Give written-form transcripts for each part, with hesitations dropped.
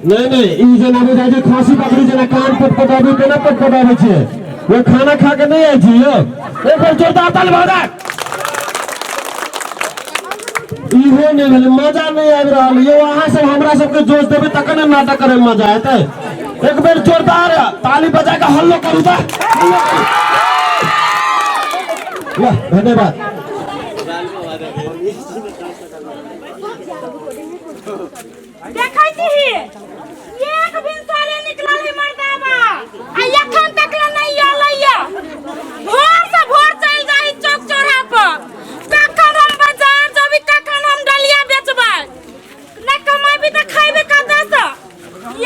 नहीं नहीं, ई जेना बुझाइ छै खांसी बकरी जेना कान पटपटाबै, केना पटपटाबै छै? वो खाना खा के नहीं आयल छी यौ। एक बेर जोरदार ताली भऽ जाय। इहो नहि भेलै, मजा नहि आबि रहल यौ। अहाँ सब हमरा सबके जोश देबै तखन ने नाटक करे मे मजा एतै। एक बेर जोरदार ताली बजा के हल्लो करू तऽ, हल्लो करू। वाह, धन्यवाद। देखै छी एक दिन सारे निकलल है मर्दाबा आ एखन तक ले नहीं आलैया। भोर से भोर चलि जाइ चौक चौराहा पर। कखन हम बाजार जबी, कखन हम डलिया बेचबै? नहि कमाबी तऽ खैबे कतऽ से?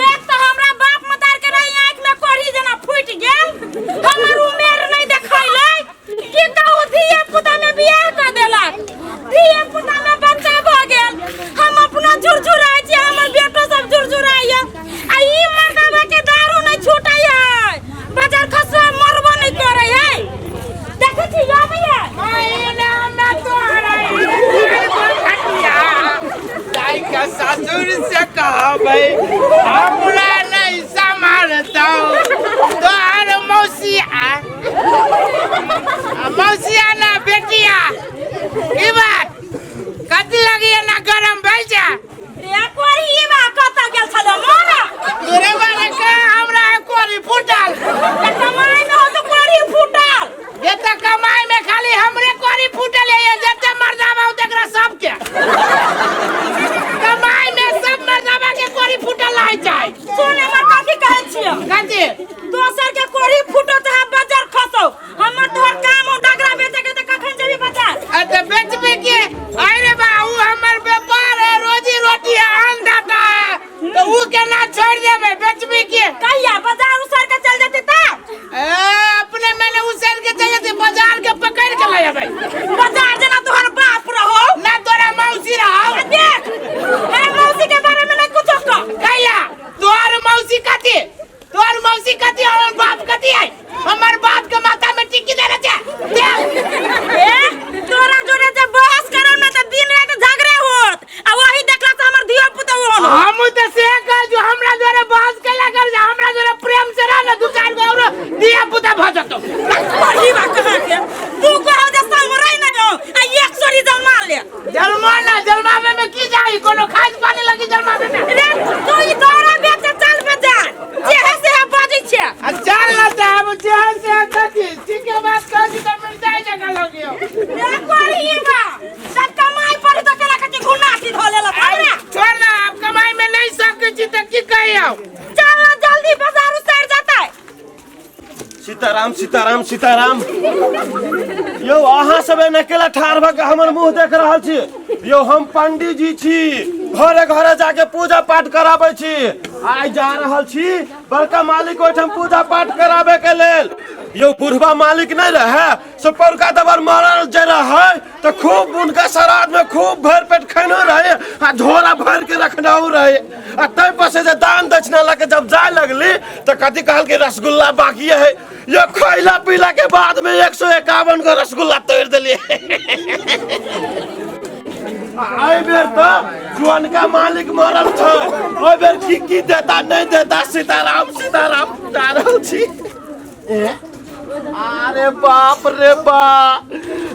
एक तऽ हमरा बाप मतार के रही आँखि में कोढ़ी जेना फूटि गेल, हमर उमेर नहीं देखैलै। की कहू, धिया पुता में बियाह कऽ देलक, धिया पुता में बच्चा भऽ गेल। हम अपनो झुरझुराइ छी, हमर बेटो सब झुरझुराइया। आ ई मर्दाबा के दारू नहीं छूटै है, बाजार खसुआ मरबो नहीं करै है। देखै छी आबैया। के ससुर से कहबै हमरा नहीं सम्हारतौ तोहर मौसिया। मौसिया ना बेटिया, की बात कथी लगी ना गरम भेल छै? रे कोरी बा, कतऽ गेल छलो मोरा? तोरे बारे के हमरा कोरी फूटल। कमाई में हो तो कोरी फूटल। जते कमाई में खाली हमरे कोरी फूटल है, जते मर्दाबा हो तकरा सबके कमाई में सब मर्दाबा के कोरी फूटल रहे छै। सुन, हमर कथी कहै छियो? कथी? दोसर के कोरी फूटो चाहे बाजार खसो, हमर तोहर काम हो डगरा बेचे के, त कखन जेबी बाजार? अरे बेचबे के? अरे बा, ऊ हमर व्यापार है, रोजी रोटी है, अन्नदाता है, तो ऊ केना छोड़ देबे? बेचबे के? कहिया बाजार उसर के चल जेती त? ए, अपने मैंने उसर के चल जेती, बाजार के पकड़ के ले आबे। बाजार जेना तोहर बाप रहो ना तोरा मौसी रहो। देख, हे मौसी के बारे में नहीं कुछो कह। कहिया तोहर मौसी कथी? तोहर मौसी कथी, हमर बाप कथी है? हमर बाप के माथा में टिक्की देले छै। ए, तोरा जोरे जे बहस करब ना त दिन रात झगड़े होत, आ वही देखला से हमर धिया पुता ओहन। हम त से कह जो हमरा जोरे बहस कैला कर, जे हमरा जोरे प्रेम से रह ना, दू चार गो औरो धिया पुता भ जतो। पढ़ी बा कहाँ के तू कहो जे समरै ना हो आ एक सोरी जमा ले। जलमा ना, जलमावे में की जाई? कोनो खाज पानी लगी जलमावे में? रे तू ई दौरा बेचे चल बाजार, जे है से है बाजै छै। आ चल ना त हम जे है से है कथी ठीक है बात कह छी त मिल जाई जगह लगियो। रे कोरी बा, सब कमाई पर त केना कथी घुना की धो लेलक हमरा। छोड़ ना, अब कमाई में नहीं सकै छी त की कहियो? चल ना जल्दी बाजार उतर जतै। सीताराम सीताराम सीताराम। यौ अहाँ सब एना केला ठाढ़ भऽ के हमर मुँह देख रहल छी? यौ हम पंडित जी छी, घरे घरे जाके पूजा पाठ कराबै छी। आइ जा रहल छी बड़का मालिक ओहिठाम पूजा पाठ कराबे के लेल। यौ बुढ़वा मालिक नहीं रहे से पौरका दबर मरल जे रहे तो खूब उनका श्राद्ध में खूब भर पेट खैनो रहे आ झोरा भर के रखनाउ रहे। आ तै पर से जे दान दक्षिणा लके जब जाय लगली तो कथी कहल कि रसगुल्ला बाकी है। यो खैला पीला के बाद में 151 गो रसगुल्ला तोड़ दिलिए। एहि बेर तो जुअनका मालिक मरल छै, ओहि बेर की की देता नहीं देता। सीताराम सीताराम। जा रहल छी। अरे बाप रे बा,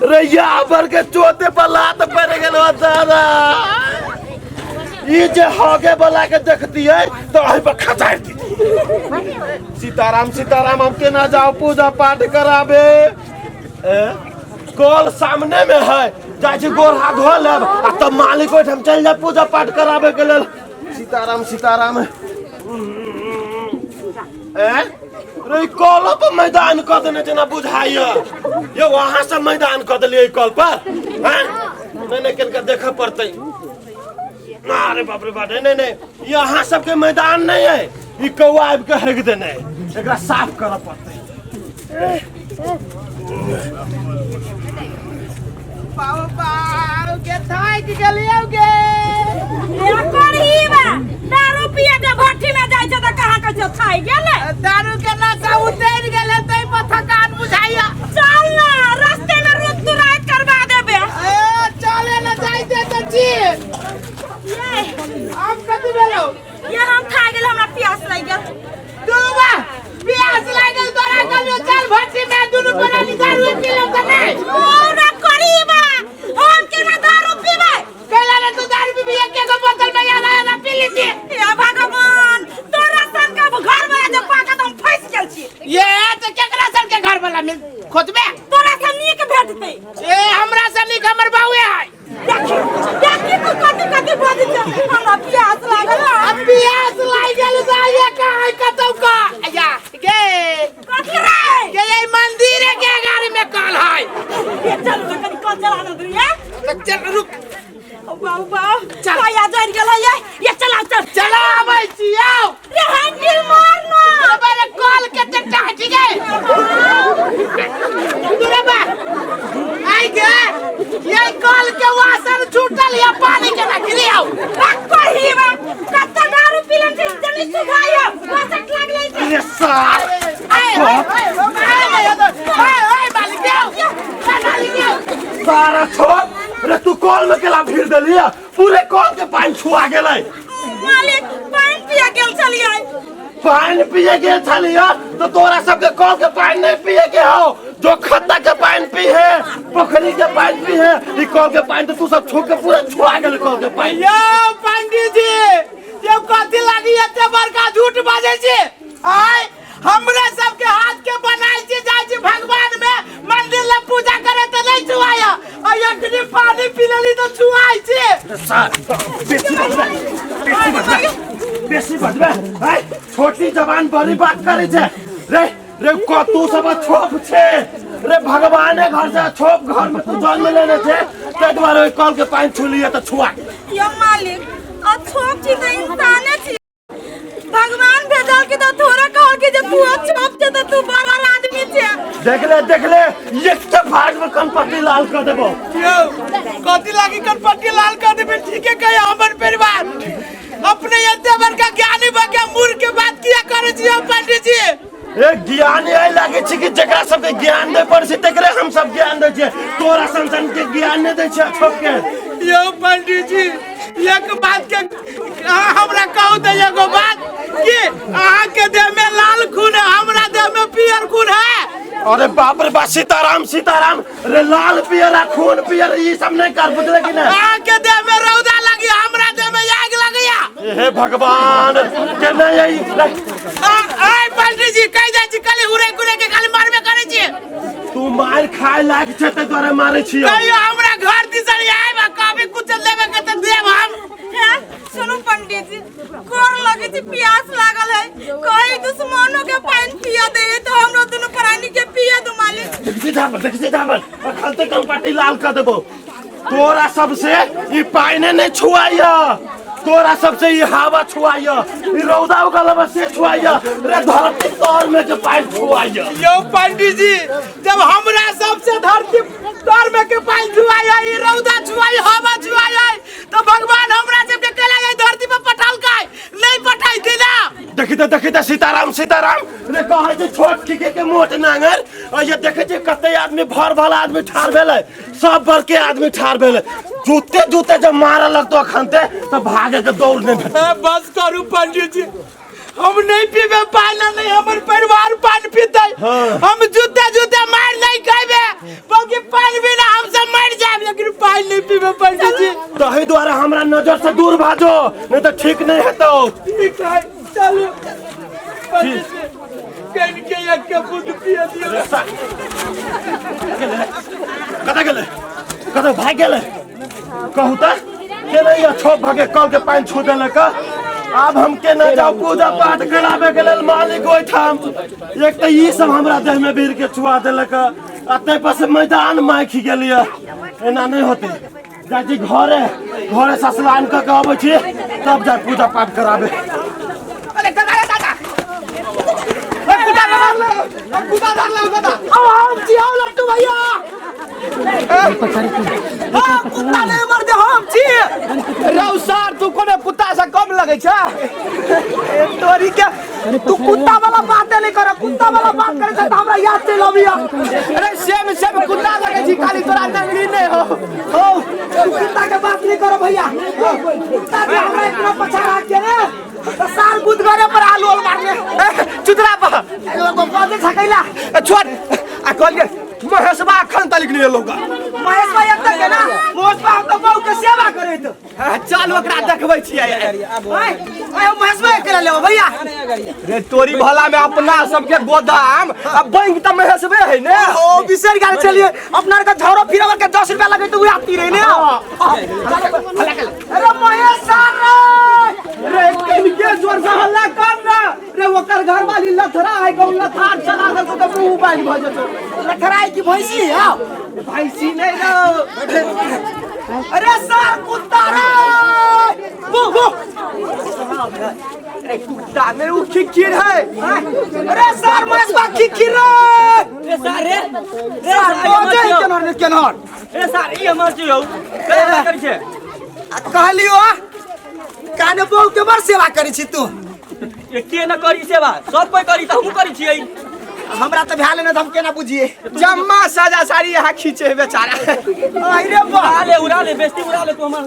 रैया भर के चोते पर लात पड़ गेल दादा। ई जे हगे वाला के देखतियै तो एहि पर खचारि दितियै। सीताराम सीताराम। हम केना जाओ पूजा पाठ कराबे? कल सामने में है, जाइ छी गोर हाथ धो लेब आ तब मालिक ओहिठाम चलि जाए पूजा पाठ कराबे के लेल। सीताराम सीताराम। ए रे, कल पर मैदान कऽ देने जेना बुझाइया। यौ अहाँ सब मैदान कऽ देलियै कल पर? हैं? नहीं नहीं, कनिका देखऽ पड़तै। अरे बाप रे बाप, नहीं नहीं नहीं, ई अहाँ सबके मैदान नहीं है, ई कौआ आबि के हगि देने है, एकरा साफ करऽ पड़तै। पाओ पाओ के थाक गेलियौ गे। रे कोरी बा, दारू पिए के भट्ठी में जाइ छै त कहाँ के छै थाइ गेलै? दारू के नशा उतरि गेलै तै पर थकान बुझाइया। चल ना, रास्ते में रुक तू रात करवा देबे। ए चले ना, जाइते त छी। ये आब कथी भेलौ? ये हम थाक पानी सुखाइयो बसट लागलै छै। अरे सार सारा छोड़ रे तू कल में केला भीड़ देलिए पूरे कल के पानी छुआ गेलै मालिक पानी पिया गेल छलियै पानी पिए के छलिए तो तोरा सबके कल के पानी नहीं पिए के हो जो खत्ता के पानी पी है पोखरी के पानी पी है ई कल के पानी तो तू सब छू के पूरा छुआ गेल कल के पानी यौ पंडित जी यौ कथी लागी एते बड़का झूठ बाजै छी आय हमरे सबके हाथ के बनाइ छी जाइ छी भगवान में मंदिर ले पूजा करे त नहीं छुआया आ अखनी पानी पी लेली त छुआइ छी सर बेसी बजबे बेसी बजबे बेसी बजबे आय छोटी जबान बड़ी बात करे छे रे रे को तू सब छोप छे रे भगवाने घर से छोप घर में तू जन्म लेने छे ताहि दुआरे ओहि कल के पानि छू लिए तऽ छुआ गेल। यो मालिक आ छोप छी तऽ इंसाने छी भगवान भेजल के तो थोड़ा कहल के जे तू छोप छे तऽ तू बड़ा आदमी छे देख ले देख ले एक तऽ भाग में कनपट्टी लाल कर देबो यौ कथी लागी कनपट्टी लाल कर देबे ठीके कहे हमर परिवार अपने एते बड़का ज्ञानी भऽ के मूर्ख के बात किया करै छी यौ पंडित जी ए ज्ञान एहि लागे छै कि जकरा सबके ज्ञान दै पड़ै छै तकरे हम सब ज्ञान दै छियै तोरा सन सन के ज्ञान नहि दै छियै छोप के यौ पंडित जी एक बात के अहाँ हमरा कहू तऽ एगो बात कि अहाँ के देह में लाल खून है हमरा देह में पियर खून है अरे बाप रे बाप सीताराम सीताराम रे लाल पियर आ खून पियर ई सब नहीं कर बुझले कि नहीं अहाँ के देह में रौदा लगी हमरा देह में आग लगैया हे भगवान के नहीं आई रे, आय पंडित जी कहि जाइ छी खाली उड़ै कुड़ै के खाली मारबे करै छी तू मार खाए लायक छै ते द्वारे मारे छियो कहियो हमरा घर दिसन आयब आ कभी कुछ लेबे के तऽ देब हम हैं? सुनू पंडित जी गोर लगे छी प्यास लागल है कहीं दुश्मनों के पानी पिया दे तो हमरो दुनू प्राणी के पिया दो मालिक देखी झापर देखी झापर अखन ते कम्पाटी लाल कर देबो तोरा सबसे ई पाइने नहीं छुआइया तोरा सबसे ई हवा छुआइया ई रौदा उगल बस से छुआइया रे धरती तोर में के पाइन छुआइया यौ पंडित जी जब हमरा सबसे धरती तर में के पानी छुआई है ई रौदा छुआई हवा छुआई है तो भगवान हमरा सबके केला ये धरती पर पठालकै नहीं पठाई ना देखी तऽ देखी तऽ सीताराम सीताराम रे कहै छै छोट खिके के मोट नांगर और ये देखै छै कते आदमी भर भल आदमी ठाढ़ भेलै सब बड़के आदमी ठाढ़ भेलै जूते जूते जब मारऽ लगतो अखन ते तऽ भागे के दौड़ नहि भेटत बस करू पंडित जी हम नहीं पीबे पानी नहीं हमर परिवार पानी पीते हाँ। हम जूते जूते मार नहीं खाबे बल्कि पानी बिना हम सब मर जाए लेकिन पानी नहीं पीबे पंडित जी तही द्वारा हमरा नजर से दूर भाजो नहीं तऽ ठीक नहीं हेतौ ठीक है चलू पंडित जी कहीं के एक के बूंद पिया दियो कतऽ गेलै कतऽ भागि गेलै कहू तऽ के नहीं यऽ छोप भगे कल के पानि छू देलक आब हम के नहीं जाऊ पूजा पाठ कराबे के लेल मालिक ओहिठाम एक तऽ ई सब हमरा देह में भीड़ के छुआ देलक आ ताहि पर से मैदान माखि गेलियै एना नहि होतै जाइ छी घरे घरे से स्नान कऽ के अबै छी तब जाय पूजा पाठ कराबे अरे दादा रे दादा ए कुत्ता धर ले ए कुत्ता धर ले दादा आओ आओ जी आओ लट्टू भैया हाँ, कुत्ता नहीं मर दे हम छी रौ सर तू कोनो कुत्ता से कम लगै छै ए, तोरी के तू कुत्ता वाला बात नहीं कर कुत्ता वाला बात करे छै त हमरा याद चलि अबिया अरे सेम सेम कुत्ता लगै छी खाली तोरा नंगरी नहि हो हो तू कुत्ता के बात नहीं करो भैया कुत्ता के हमरा इतना पछाड़ा के रे त सार गुद घरे पर आलू ओल मारले चुतरा पर एगो बाजे छकैला छोड़ आ कहलिए महेशबा अखन तलिक नहि एलौ गा महेश भाई अब तक के ना महेश भाई हम तो बहू के सेवा करैत चल ओकरा देखबै छियै आय आय महेश भाई अकेला लेबो भैया रे तोरी भला में अपना सबके गोदाम आ बैंक त महेशबे है ने ओ बिसर गेल छलिए अपना के झौरो फिरवा के 10 रुपया लगे तो उहे आती रहे ने अरे महेश सर रे रे कनिके जोर से हल्ला कर ना रे ओकर घर वाली लथरा है गौ लथार चला देलको त मुंह बाइल भ जेतो लथराई की भैंसी आओ भैंसी नहीं रो अरे सर कुत्ता रे वो वो अरे कुत्ता नहीं वो खिखिर है अरे सर महेश बा खिखिर रे रे सर रे सर पहुंचे केनर ने केनर रे सर ई हमर छी यौ करै छै आ कहलियो काने बहू के बड़ सेवा करै छी तू के न करी सेवा सब कोई करी त हमहू करी छियै। हमरा तऽ भए ने तऽ हम केना बुझिए। जम्मा साजा साड़ी यहाँ खींचे है बेचारा। अरे बा उड़ा ले, उड़ा ले, बेइज्जती उड़ा ले तू हमर।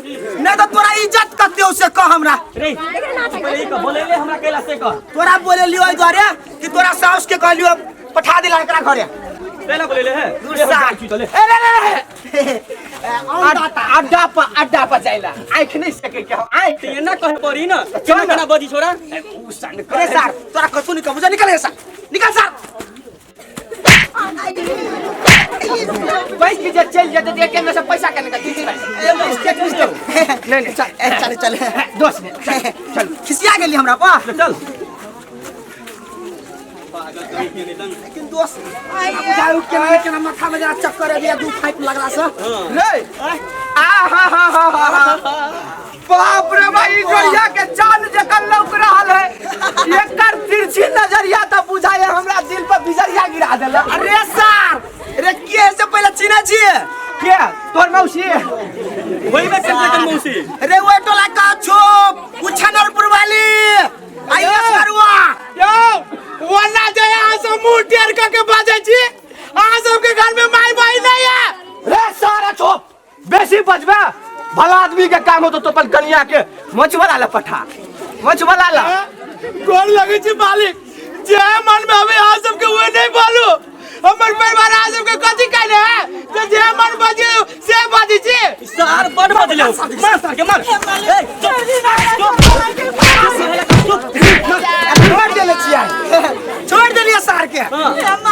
नहीं तो तोरा इज्जत कते से कह हमरा। रे पहिले ई कह, बोलेले हमरा कैला से कह। तोरा बोलेलियो एहि दुआरे कि तोरा साउस के कहलियो पठा दिला एकरा घरे। कैला बोलेले है? दूर सार। चले। ए रे रे रे। अड्डा पर, अड्डा पर जाइला आँख नहीं सके के आँख त एना कहे पड़ी न, केना केना बजी छोरा। उ सन अरे सार तोरा कथु नहीं कहबो, जा निकल सार, निकल सार। पैसा के जे चल जेते त एटीएम में से पैसा के निकाल। नहीं नहीं चल चल दोस्त ने चल खिसिया गेली हमरा पर। चल लेकिन दोस्त बुझाउ केना केना माथा में जरा चक्कर आबि दू फाइप लगला से। रे आ हा हा हा हा बाप रे भाई, जोड़िया के चांद जकन लौक रहल है। एकर तिरछी नजरिया त बुझाए हमरा दिल पर बिजरिया गिरा देला। अरे सार रे के से पहले चिन्ह छिए के तोर मौसी होई बे केन मौसी? रे वो टोला का छोप उछनरपुर वाली आइए सरुआ। यो वन्ना जे यहाँ से मुंह टेढ़ क के बाजै छी, अहाँ सबके घर में माई बहिन नहीं है। रे सारा छोप बेसी बजबे भला आदमी के काम हो तो अपन कनिया के मछवाला ला पठा, मछवाला ला। गोर लगे छी मालिक, जे मन में अभी अहाँ सबके उहे नहीं बोलू। हमर परिवार अहाँ सबके कथी कहले है जे जे मन बजे से बजे छी। सार बड बदले मार सार के मार। ए चुप चुप छोड़ देले छियै, छोड़ देलियै सार के।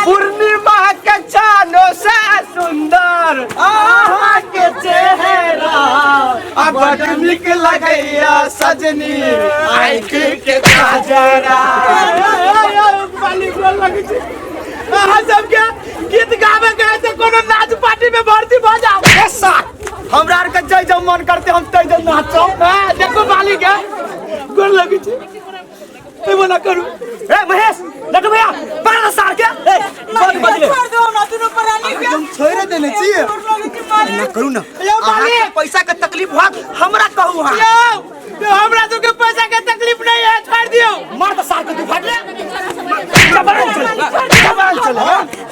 पूर्णिमा के चानो से सुंदर आहा के चेहरा अब बड़ निक लगैया सजनी आँख के काजरा। मालिक गोर लगे छी अहाँ सबके गीत गावे के है तो कोनो नाच पार्टी में भर्ती भ जाओ। ए सार हमरा आर के जय जब मन करते हम तय जब नाचो। हां देखो मालिक है गोर लगे छी ए मना करू। ए महेश लड्डू भैया पकड़ दे सार के। ए बड बदले छोड़ दो हमरा दुनू प्राणी के। हम छोड़ देने छी ना करू ना। यो मालिक पैसा के तकलीफ हुआ हमरा कहू। हां यो हमरा सबके पैसा के तकलीफ नहीं है, छोड़ दियो। मार दे सार के तू फाट ले। जबान चले, जबान चले।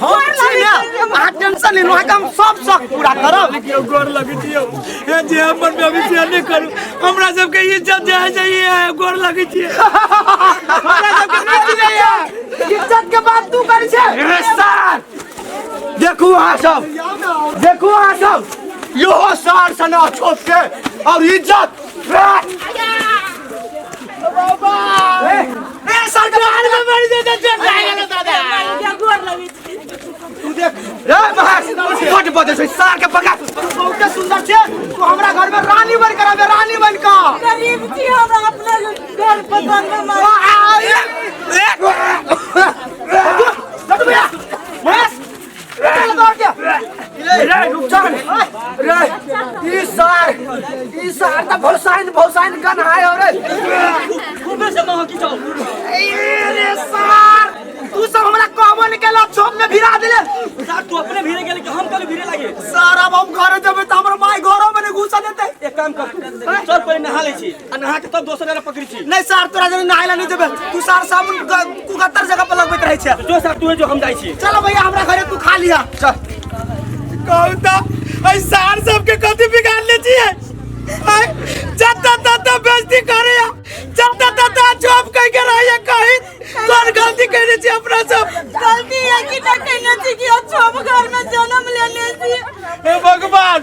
हम छी ना, अहाँ टेंशन नहीं लो, हम सब शौक पूरा करब। गोर लगे छी ए जे हमर में अभी से नहीं करू, हमरा सबके इज्जत जे है चाहिए है, गोर लगे छी हमरा सबके किछ नहीं है। इज्जत के बात तू करै छे। रे सार देखू अहाँ सब, देखू अहाँ सब यो सार सना छोप के और इज्जत। ए सार के जान में मर जेतै, चोट लागि गेलै दादा। गोर लगे छी तू देख रे महेश बड बजै छै सार के पका। बहुते सुंदर छे तू, हमरा घर में रानी बन कर आबे, रानी बन कर। गरीब छी हमरा अपना घर पसंद मार। लड्डू भैया महेश चल दौड़ के। रे रुक जा रे ई सार, ई सार त भौसाइन भौसाइन गन आय हो रे। खूबे से महकी छौ। ए रे सार तू सब हमरा कहबो नहीं केला, छोप में भिरा देले। सार तू अपने भिरे गेले कि हम कल भिरे लागे? सार अब हम घरे जेबै त हमर माय घरो में नहीं घुसा देते। एक काम कर, चल पहिले नहा लै छी आ नहा के तब दोसर जगह पकड़ी छी। नहीं सार तोरा जने नहाय ला नहीं जेबै, तू सार साबुन कुगत्तर जगह पर लगबैत रहै छै। जो सार तू जो हम जाइ छी। चलो भैया हमरा घरे तू खा लिहा। चल कहू त एहि सार सबके कथी बिगाड़ ले छियै? जत्ता तत्ता बेइज्जती करैया, जत्ता तत्ता चुप कह के रहैया। कहीं तोर गलती कहने छी अपना सब। गलती है कि ना कहने छी कि छोप घर में जन्म लेने छी। हे भगवान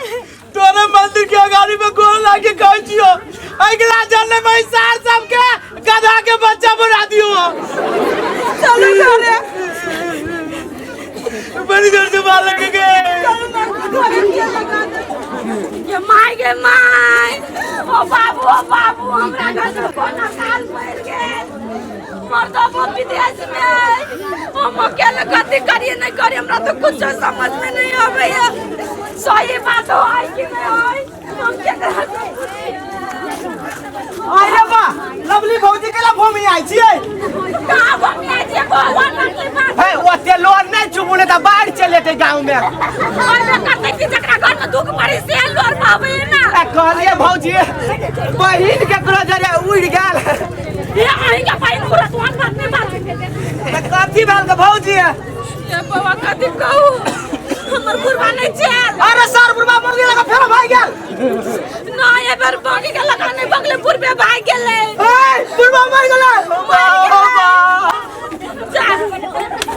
तोरे मंदिर के अगाड़ी में गोर लागे कहै छियो अगला जन्म में सार सबके गधा के बच्चा बना दियो। चलो घरे। बड़ी जोर से बाल लगे गए। चलो ना घरे के लगा दे। ये my गे my, ओ बाबू ओ बाबू हमरा घर में कोना काल पड़ गेल। मर्दबो विदेश में हम अकेले गति करिए नहीं करिए, हमरा तो कुछ समझ में नहीं आवे है। सही बात हो आई कि नहीं आई, हम केकरा से पूछी? अरे बा लवली भौजी के ला भूमि आई छियै। कहाँ भूमि आई छियै? भगवान की बात है ओते लोन नहीं चुबुले त बाढ़ चले जेतै गांव में। अरे करते कि जकरा घर में दुख पड़ी से लोर पावे ना। आ कहलिए भौजी बहिन केकरो जरे उड़ गेल। ये अहीं के पाइन घुरत वन बात नहीं बात। त कथी भेल के भौजी? ये बाबा कथी कहू, हमर बुढ़वा नहीं चल। अरे सर बुढ़वा मौगी लगा फेर भाग गेल। ना ये बार बागी के लगा नहीं बगले बुढ़वे भाग गेले। ए बुढ़वा मर गेलै। जा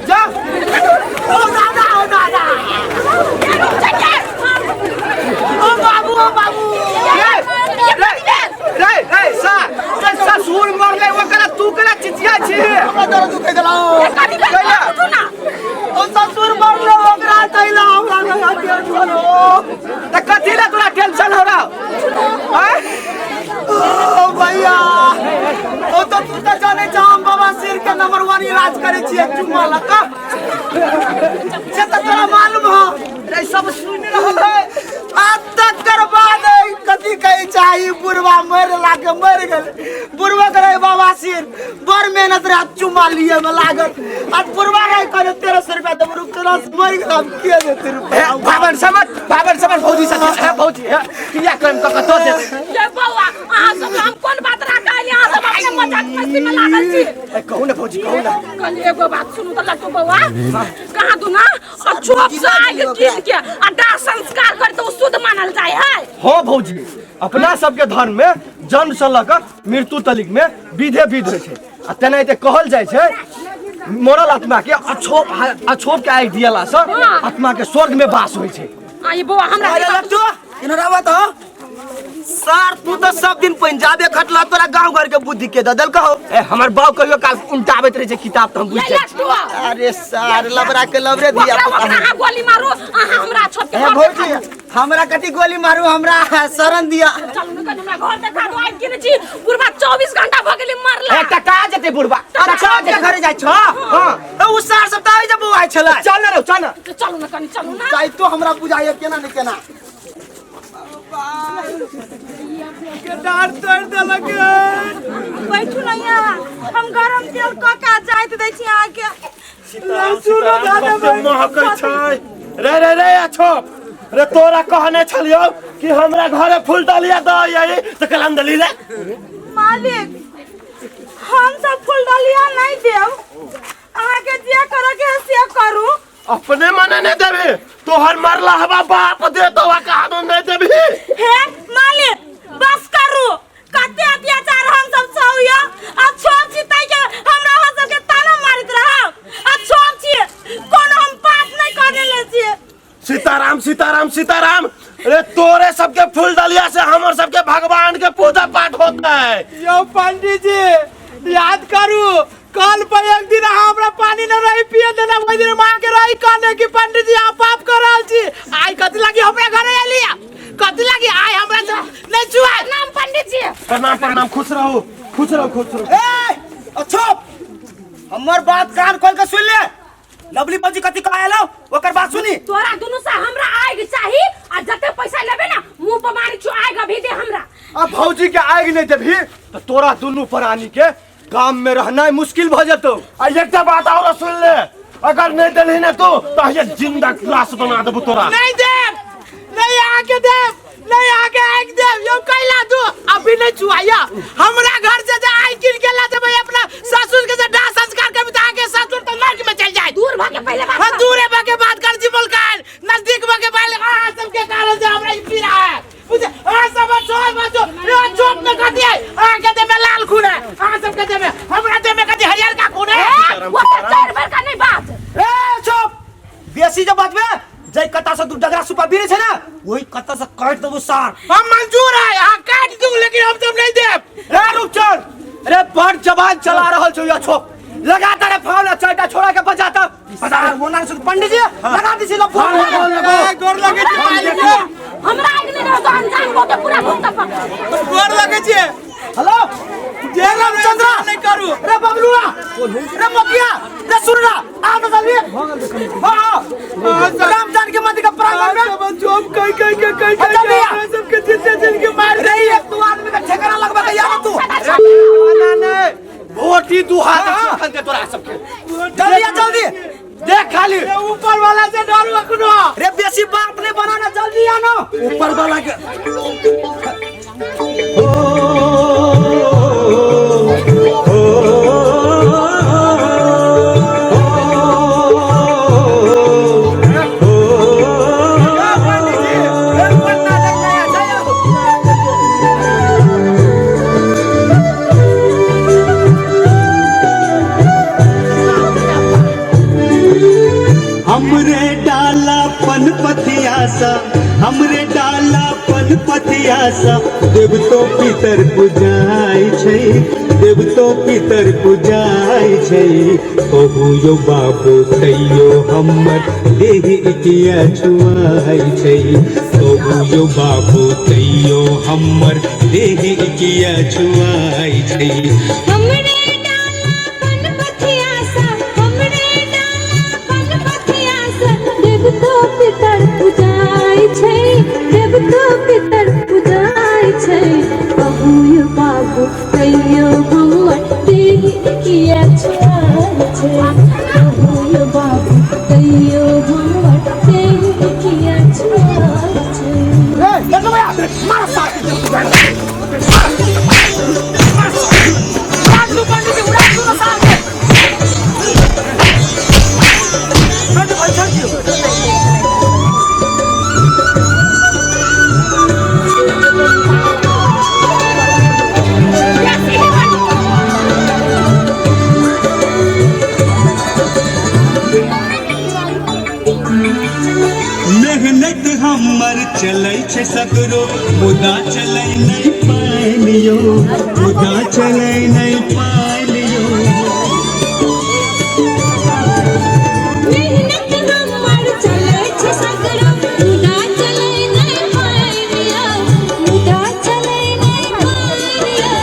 जा ओ दादा, ओ दादा, ओ बाबू, ओ बाबू। रे रे रे सर ससुर मरले ओकरा तू केना चिचिया छी? हमरा दर्द उठि गेलौ। कथी भेल? उठू ना। ओ ससुर मरले ओकरा तैला हमरा लगा टेंशन हो। त कथी ला तोरा टेंशन हो रहा? आँय? ओ भैया, ओ तो तू तऽ जानै छ हम बाबा सिर के नंबर 1 इलाज करै छियै चुम्मा लगा से तऽ तोरा मालूम हो। रे सब सुनि रहल है। आ तकर बाद कथी कहै चाही, बुढ़वा मर लागे मर गेल। बुढ़वा के रहे बाबा सिर बड़ मेहनत रहे चुम्मा लिए में लागल। आ बुढ़वा रहे कहले 1300 रुपया देबो, रुक तोरा से मर गेल, हम के देते रुपया? हे बाबन समझ, बाबन समझ भौजी से। हे भौजी, हे क्रिया कर्म क कतो दे। ये बौआ अहाँ सब हम कोन बात राखल? अहाँ सब अपने मजाक मस्ती में लागल छी। ए कहू ना भौजी, कहू ना। कहली एगो बात सुनू तऽ लट्टू बौआ, कहाँ दू ना अछोप से आगि कीन के आ दाह संस्कार कर तऽ ओ शुद्ध मानल जाय है। हाँ भौजी, अपना सबके धर्म में जन्म से लऽ कऽ मृत्यु तलिक में विधे विध होइ छै। आ तेनाहिते कहल जाइ छै मरल आत्मा के अछोप अछोप के आगि दियला से आत्मा के स्वर्ग में वास होइ छै। आ ई बौआ हमरा अरे लट्टू इन्हर आबऽ तऽ सर, तू तऽ सब दिन पंजाबे खटला, तोरा गांव घर के बुद्धि के दऽ देलकौ? ए हमर बाप कहियो काल उल्टाबैत रहै छै किताब तऽ हम बुझि ये जाइ छी। लट्टू अरे सर लबरा के लबरे दिया ओकरा पुता। ओकरा अहाँ गोली मारू, अहाँ हमरा छोप के ए घर भौजी, देखा दू। हमरा कथी गोली मारू, हमरा शरण दिया। चलू ने कनि हमरा घर देखा दू, आबि गेल छी बुढ़वा 24 घंटा भऽ गेलै मरला। ए टका जेतै बुढ़वा। अच्छा के घरे जाइ छ? हां ए उ सार सब तऽ आइ जे बौआइ छलै। चल ना रे, चल ना। चलू ने कनि, चलू ना। जाइ तो हमरा बुझाइए केना ने केना। के डार तोड़ देलक। बैठू ना यहाँ, हम गरम तेल कऽ के जाइत दै छी अहाँके। सीताराम सीताराम कते महकै छै। रे रे रे अछोप रे, तोरा कहने छलियौ कि हमरा घरे फूल डलिया दऽ यही तऽ कलम देली रे। मालिक हम सब फूल डलिया नहीं देब, अहाँके जे करऽ के है से करू। अपने मने नहीं देबी, तोहर मरला हवा बाप दे तो कहा नहीं देबी। हे मालिक बस करू, कते अत्याचार हम सब सहुया। आ छोप छी ताहि के हमरा अहाँ सबके ताना मारैत रहब। आ छोप छी कोनो हम पाप नहीं करने ले छी। सीताराम सीताराम सीताराम रे, तोरे सबके फूल डलिया से हमर सबके भगवान के पूजा पाठ होता है। यौ पंडित जी याद करू, कल पर एक दिन अहाँ हमरा पानी न रही पिए देना, ओहि दिन माँ के रही कहने कि पंडित जी अहाँ पाप कर रहल छी। आइ कथी लागी हमरा घरे एली? कथी लागी आइ हमरा से नहीं छुआ? नाम पंडित जी। प्रणाम प्रणाम, खुश रहू खुश रहू खुश रहू। ए अछोप, हमर बात कान खोल के सुन ले। लवली भौजी कथी कह आलो ओकर बात सुनी। तोरा दुनू से हमरा आगि चाही, आ जते पैसा लेबे ना मुंह पर मारी छु, आगि अभी दे हमरा। आ भौजी के आगि नहीं देबही तो तोरा दुनू प्राणी के गाम में रहना मुश्किल भ जेतौ। आ एकटा बात और सुन ले, अगर नहीं देलही ने तू तो ये जिंदा लाश बना देबो तोरा। नहीं देब, नहीं आके देब, नहीं आके आगि देब। यौ कैला दू अभी नहीं छुआया हमरा घर से जे आगि गिर गेला देबै अपना ससुर के जे दाह संस्कार करबी तऽ अहाँके ससुर तऽ नर्क में चलि जायत। दूर भऽ के पहिले बात हाँ, कर। दूरे भऽ के बात कर जी बोलकाल, नजदीक भऽ के बात। अहाँ सबके कारण से हमरा ई पीड़ा है बुझे। अहाँ सब छोड़ बचो, यो चोप में कथी है? अहाँ के देह में लाल खून है, अहाँ सब के देह में, हमरा देह में कथी हरियर का खून है? ए, वो तऽ चारि बेर का नहीं बात। ए चुप, बेसी जे बजबे जै कत्ता से दू डगरा सुपा बीरे छै ना वही कत्ता से काट देबो सार। हम मंजूर है, अहाँ काट दू लेकिन हम सब नहीं देब। रे रुक चल रे, बड़ जबान चला रहल छौ यो छोप, लगातार रे फोन आ चारिटा छोड़ा के बजाता। सार मोना सुन पंडित जी लगा दी लो फोन। हाँ, ए, गोर लगे छी मालिक। हमरा आगि नहीं रहो तो अनजान हो के पूरा घूम तक पकड़। गोर लगे छी। हेलो जे रामचंद्र नहीं करू। रे बबलुआ, रे मोतिया, रे सुन ना आ तो जल्दी। हां हां रामचंद्र के मंदिर के प्रांगण में सब चोप कई कई के कई कई जल्दी आ। हमरा सबके जिंदे जिंदगी मार रे एक तू आदमी का ठेकाना लगबे के यार तू। ना नहीं भोटी दू हाथ अखन के तोरा सबके। जल्दी आ जल्दी। देख खाली रे ऊपर वाला से डरू अखनो। रे बेसी बात नहीं बनाना, जल्दी आनो। ऊपर वाला के ओ पथिया सा देवतो पितर पूजाइ छै, देवतो पितर पूजाइ छै। कहू यौ बाबू तैयो हमर देह किया छुआइ छै। कहू यौ बाबू तैयो हमर देह किया छुआइ छै। हमरे डाला पन पथिया सा, हमरे डाला पन पथिया सा, देवतो पितर पूजाइ छै, देवतो पितर पूजाइ छै। कहू यौ बाबू तैयो हमर देह किया छुआइ छै। कहू यौ बाबू तैयो हमर देह किया छुआइ छै। मेहनत हमर चलै छै सगरो, मुदा चलै नहि पानियो, मुदा चलै नहि पानियो। मेहनत हमर चलै छै सगरो, मुदा चलै नहि पानियो, मुदा चलै नहि पानियो।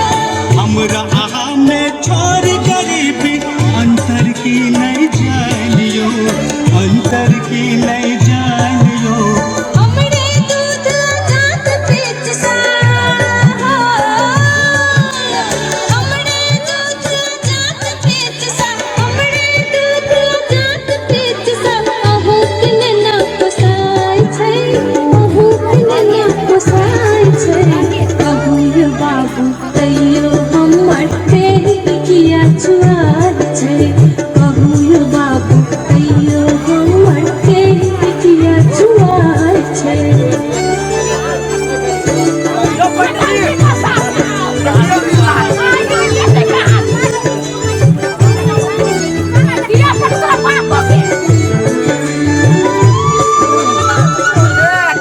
हमरा अहाँ में छोड़ गरीबी अंतर की नहीं जानियो, अंतर की नहीं जानियो। हमरे दूध जात पेच सा, हमरे दूध जात पेच सा, हमरे दूध जात पेच सा, अहूँक नेना पोसाइ छै, अहूँक नेना पोसाइ छै। कहू यौ बाबू तैयो हमर देह किया छुआइ छै। कहू यौ बाबू तैयो हमर देह किया छुआइ छै।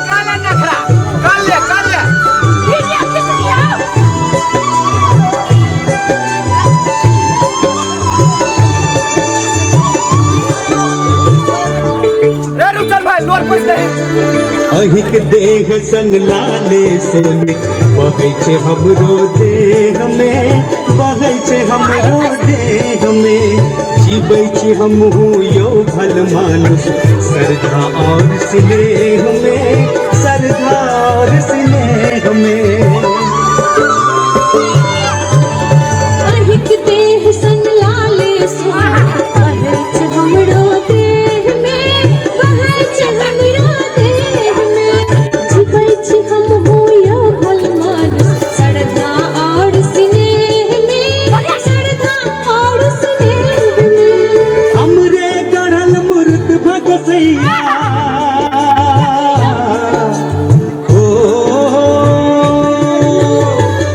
काला नखरा कर ले, कर ले। रे रुचन भाई लोर पैस दही। अहिक देह संग लाले सोने बहै छै हमरो देह में, बहै छै हमरो देह में। जीबै छी हमहूँ यौ भल मानुष श्रद्धा और स्नेह में, श्रद्धा और स्नेह में। अहिक देह सन लाले सोना बहै छै हमरो देह में, बहै छै हमरो देह में। जीबै छी हमहूँ यौ भल मानुष श्रद्धा और स्नेह में, श्रद्धा और स्नेह में। हमरे गढ़ल मूर्त भगसैया, ओ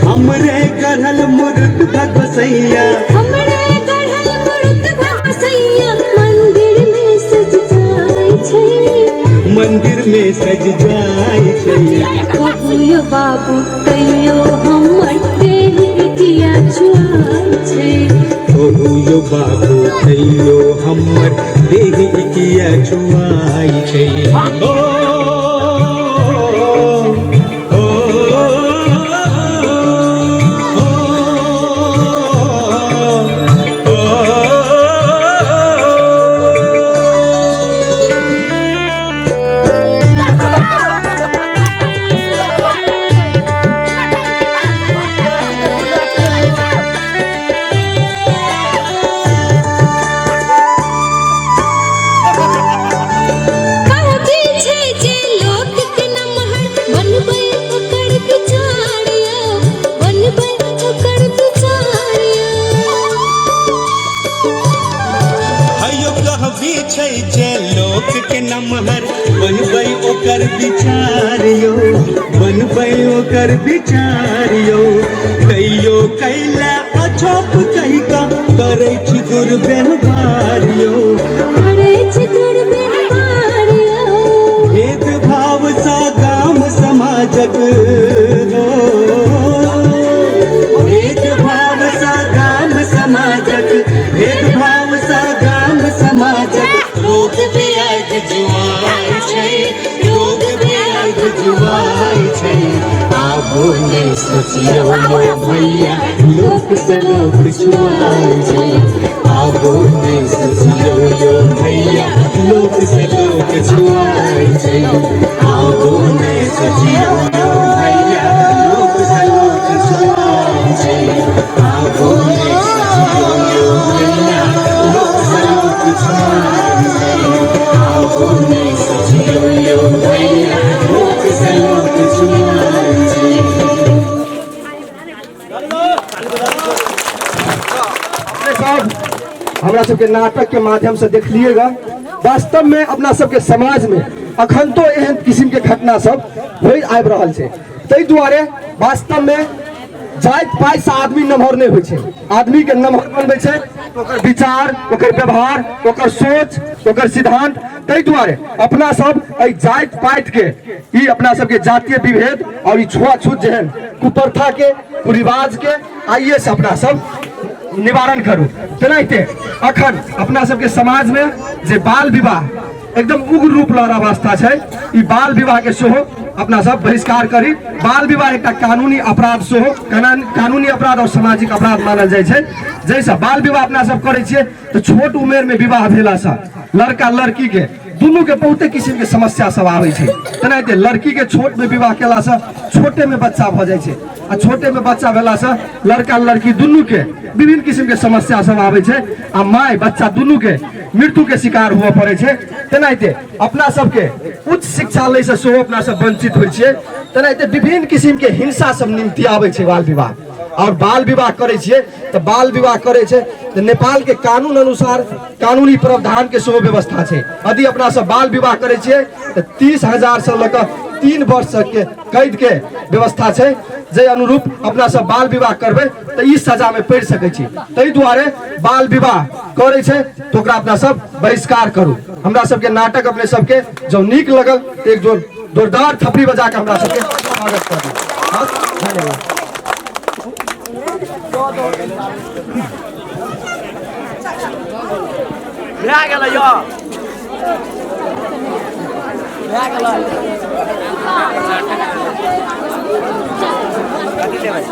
हमरे गढ़ल मूर्त भगसैया, हमरे गढ़ल मूर्त भगसैया मंदिर में सज जाइ छै, मंदिर में सज जाइ छै। कहू यौ बाबू तैयो हमर देह किया छुआइ छै। कहू यौ बाबू तैयो हमर देह किया छुआइ छै। ओ, ओ, ओ, कहबी छै जे लोक के नमहर बनबै ओकर विचारिया, बनबै ओकर विचारिया। हयो कहबी छै जे लोक के नमहर बनबै ओकर विचारियो, बनबै ओकर विचारियो। तैयो कैला अछोप कहि कऽ करै छी दुर्व्यवहारियो, करै छी दुर्व्यवहारियो। भेदभाव सँ गाम समाजक समाजक हो। भेदभाव सा गाम समाजक, भेदभाव सा गाम समाजक, रोग ब्याज जुआइ छै, रोग ब्याज जुआइ छै। आबो नै सोचियौ यौ भैया, लोक सँ लोक छुआइ छै। आबो नै सोचियौ यौ भैया, लोक सँ लोक छुआइ छै। आबो नै सोचियौ यौ भैया, लोक सँ लोक छुआइ छै। आबो नै सोचियौ यौ भैया, लोक सँ लोक छुआइ छै। आबो नै सोचियौ यौ भैया, लोक सँ लोक छुआइ छै। अपने सब हमरा सबके नाटक के माध्यम से देखलिएगा, वास्तव में अपना सबके समाज में अखन तो एहन किस्म के घटना सब होइत आबि रहल छै। ताहि दुआरे वास्तव में जाति पाति से आदमी नमहर नहि होइ छै। आदमी के नमहर बनबै छै ओकर विचार, ओकर व्यवहार, ओकर सोच, ओकर सिद्धांत। ताहि दुआरे अपना सब एहि जाति पाति के, ई अपना सबके जातीय विभेद और ई छुआछूत जेहन कुप्रथा के, कुरिवाज के आइए से अपना सब निवारण करू। तेनाहिते अखन अपना सबके समाज में जे बाल विवाह एकदम उग्र रूप लऽ अवस्था छै, ई बाल विवाह के सेहो अपना सब बहिष्कार करी। बाल विवाह एकटा कानूनी अपराध सेहो, कानूनी अपराध और सामाजिक अपराध मानल जाइ छै। जाहिसँ बाल विवाह अपना सब करै छियै तऽ छोट उमेर में विवाह भेलासँ लड़का लड़की के दुनू के बहुते किस्म के समस्या सब आबै छै। तेनाहिते लड़की के छोट में विवाह केलासँ छोटे में बच्चा भऽ जाइ छै, आ छोटे में बच्चा भेलासँ लड़का लड़की दुनू के विभिन्न किस्म के समस्या सब आबै छै, आ माय बच्चा दुनू के मृत्यु के शिकार हुअ पड़ै छै। तेनाहिते अपना सबके उच्च शिक्षा लै से सेहो अपना सब वंचित होइ छियै। तेनाहिते विभिन्न किस्म के हिंसा सब निमति आबै छै बाल विवाह। और बाल विवाह करै छियै तऽ बाल विवाह करै छै तऽ नेपाल के कानून अनुसार कानूनी प्रावधान के सेहो व्यवस्था छै। यदि अपना सब बाल विवाह करै छियै तऽ 30,000 से लऽ कऽ 3 वर्ष के कैद के व्यवस्था छै। जाहि अनुरूप अपना सब बाल विवाह करबै तऽ ई सजा में पड़ि सकै छी। ताहि दुआरे बाल विवाह करै छै तऽ ओकरा अपना सब बहिष्कार करू। हमरा सबके नाटक अपने सबके जब नीक लगल तऽ एक जोरदार थपड़ी बजा के हमरा सबके स्वागत कर दियौ। धन्यवाद। भए गेलै यौ, भए गेलै। कथी लेबै?